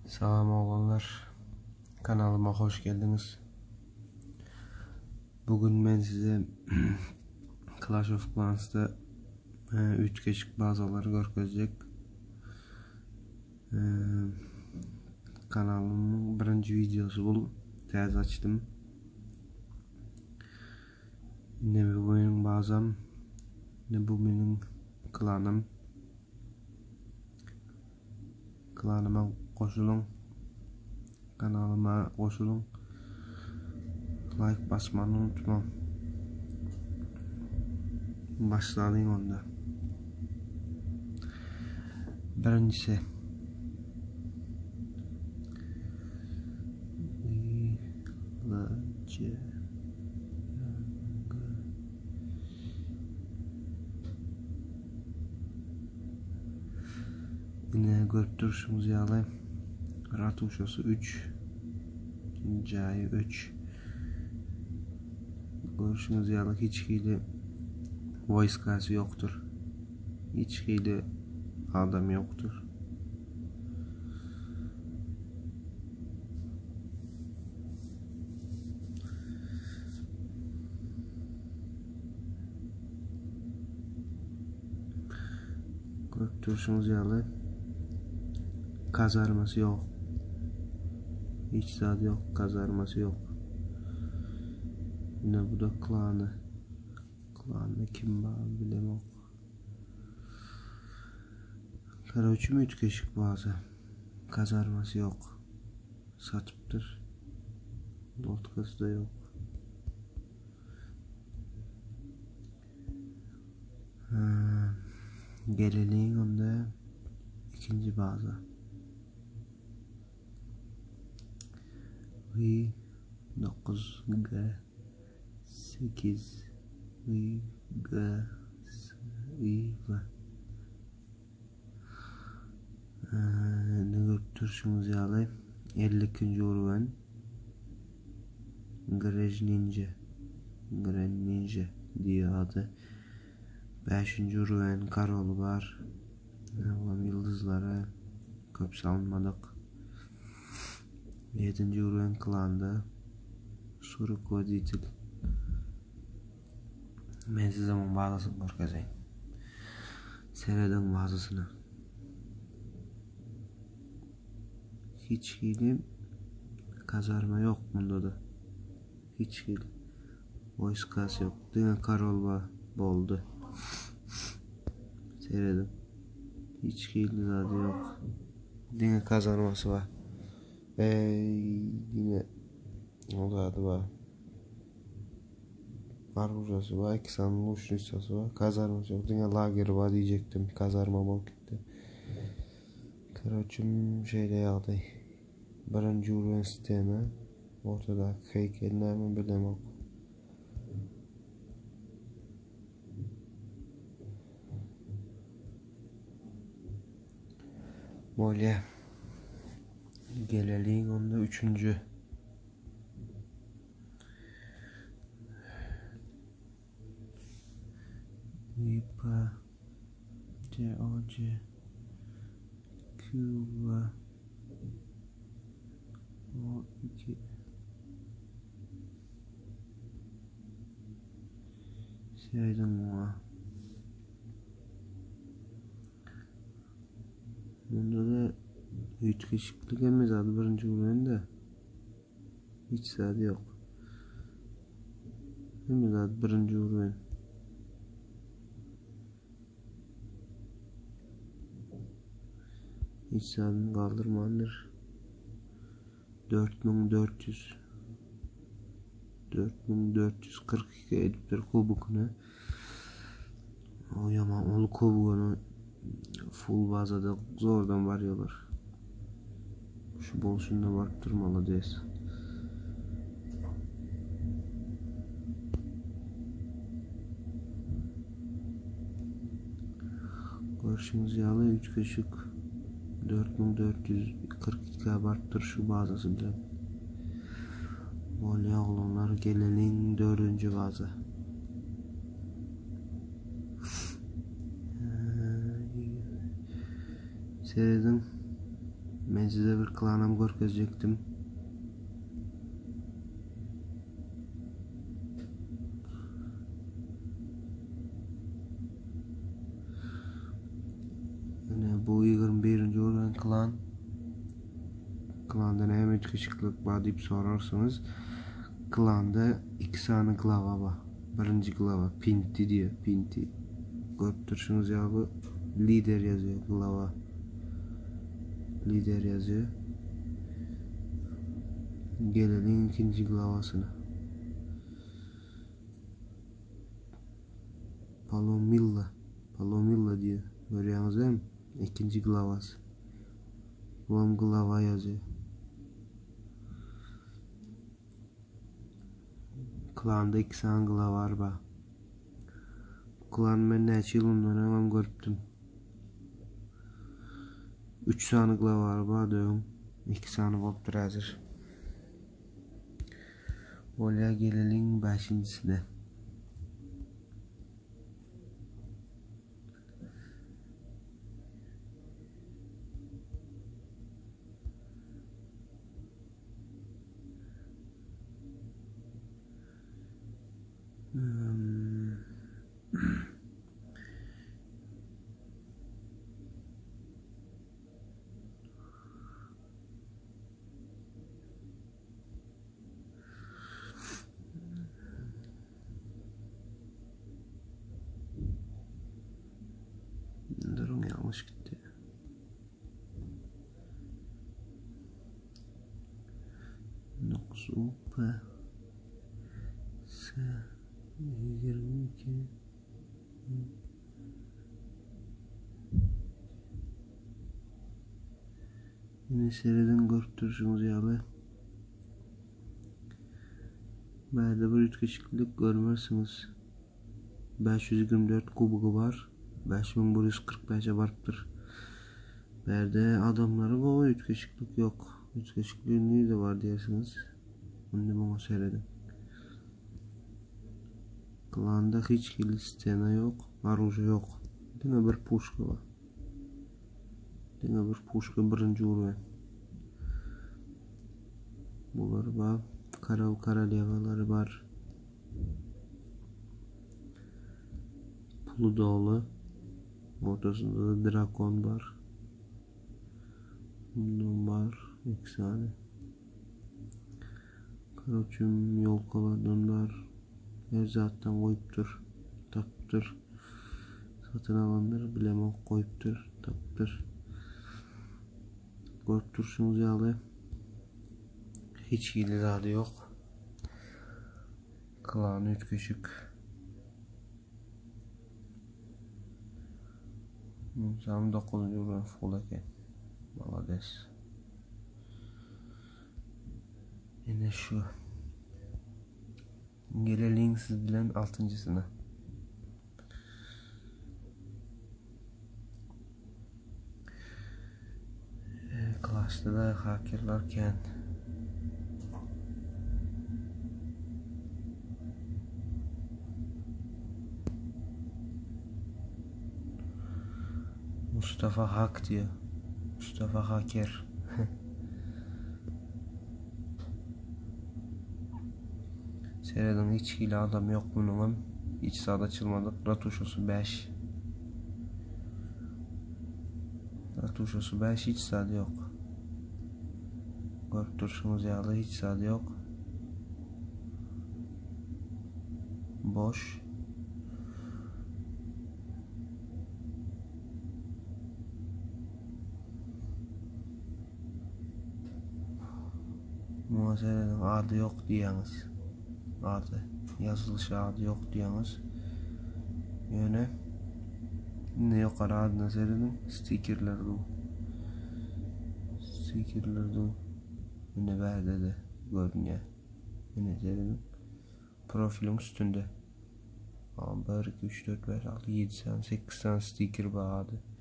Salam oglanlar. Kanalyma hoş geldiňiz. Bugün men size Clash of Clans'da e, üýtgeşik bazalary görkezjek. E, kanalymyň birinji videosy bu. Täze açdym. Ine bu meniň bazam. Ine bu meniň klanym. Klanyma goşulyň. Kanalyma goşulyň. Like basmany unutmaň. Başlalyň onda. Birincisi. I L C G Ine görüp durşuňyz ýaly ratuşasy 3 jaýy 3 Görüşüňiz ýaly hiç hili wojskasy ýokdur. Hiç hili adam ýokdur. Görüp durşuňyz ýaly kazarmasy ýok. Hiç zat ýok, kazarmasy ýok. Ine bu da klany. Klanda kim bar bilemok. Karoçi üýtgeşik baza. Kazarmasy ýok. Satypdyr. Lotkasy da ýok. Geleliň onda ikinji baza. I 9 G 8 I G S I V Indi görüp durşuňyz ýaly 52-nji urgan Grej Ninja Gren Ninja diýýär ady. 5-nji urgan Karoly bar. Olam ýyldyzlara köp salynmadyk. 7-nji urgan klanda Surukwoditel. Men size muň bazasyny görkezeýin. Serediň bazasyna. Hiç hili kazarma ýok munda-da. Hiç hili wojskasy ýok. Diňe karol bar. Boldy. Serediň. Hiç hili zady ýok. Diňe kazarmasy bar. Eý, diňe o zady bar. Arujasy bar, iki sany luşnisasy bar. Kazarmasy ýok, diňe lageri bar diýjekdim. Kazarma bolup gitdi. Karoçim şeýle ýagdaý. Birinji uruwen stena. Ortadaky heýkel näme bilemok. Bolýa. Geleliň onda üçünji. I P C O C Q V O 2 Serediň muňa. Munda-da üýtgeşiklik hemme zady birinji görende. Hiç zady ýok. Hemme zat birinji urwen. Hiç zadyny galdyrmandyr. 4400 4442 edipdir kubukyny. O ýaman ol kubugyny full bazada zordan barýarlar. Şu bolşunda baryp dur malades. Görşüňiz ýaly üýtgeşik 4442 barypdyr şu bazasy bilen. Bolýa oglanlar geleliň dördünji baza. Serediň. Men size bir klanam görkezjekdim. Ine bu 21-nji bolan klan. Klanda näme üýtgeşiklik bar diýip sorarsyňyz. Klanda iki sany glava bar. Birinji glava Pinti diýýär, Pinti. Görüp durşuňyz ýaly lider ýazýar, glava. Lider ýazýar. Geleliň ikinji glavasyna. Palomilla, Palomilla diýýär. Görýäňiz dämi? Ikinji glavasy. Bulam glava ýazýar. Klanda iki sany glawar bar. Bu klany men näçe ýyl mundan öňem görüpdim. Üç sany glawar bardy öň. Iki sany bolupdyr häzir. Bolýa geleliň bäşinjisine. Duruň ýalňyş gitdi. Dokuz U P S 22 Ine serediň görüp durşuňyz ýaly. Bärde bir üýtgeşiklik görmersiňiz. 524 kubogy bar. 5145-e barypdyr. Bärde adamlary gowy üýtgeşiklik ýok. Üýtgeşiklik nirde bar diýersiňiz. Indi muňa serediň. Klanda hiç hili stena ýok, oružýa ýok. Diňe bir puşka bar. Diňe bir puşka birinji urýan. Bular bar. Karol korolewalary bar. Puly doly. Ortasynda da drakon bar. Bundan bar. Iki sany. Karoçim ýolkalardan bar. Her zatdan goýupdyr. Tapypdyr. Satyn alandyr, bilemok goýupdyr, tapypdyr. Görüp durşuňyz ýaly hiç hili zady ýok. Klan üýtgeşik. Sam 9. uran full eken. Malades. Ine şu. Geleliň siz bilen altynjysyna. Clash'da da hackerlar kän. Mustafa Hak diýýär. Mustafa Haker. Serediň hiç hili adam ýok munuňam. Hiç zat açylmadyk. Ratuşasy 5. Ratuşasy 5 hiç zat ýok. Görüp durşuňyz ýaly hiç zat ýok. Boş. Muňa serediň ady ýok diýýäňiz. Ady, ýazylyşy ady ýok diýýäňiz. Ýöne indi ýokary adyna serediň, stikerler du. Stikerler du. Indi bärde-de görünýär. Ine serediň. Profiliň üstünde. 1, 2, 3, 4, 5, 6, 7 sany, 8 sany stiker bar ady.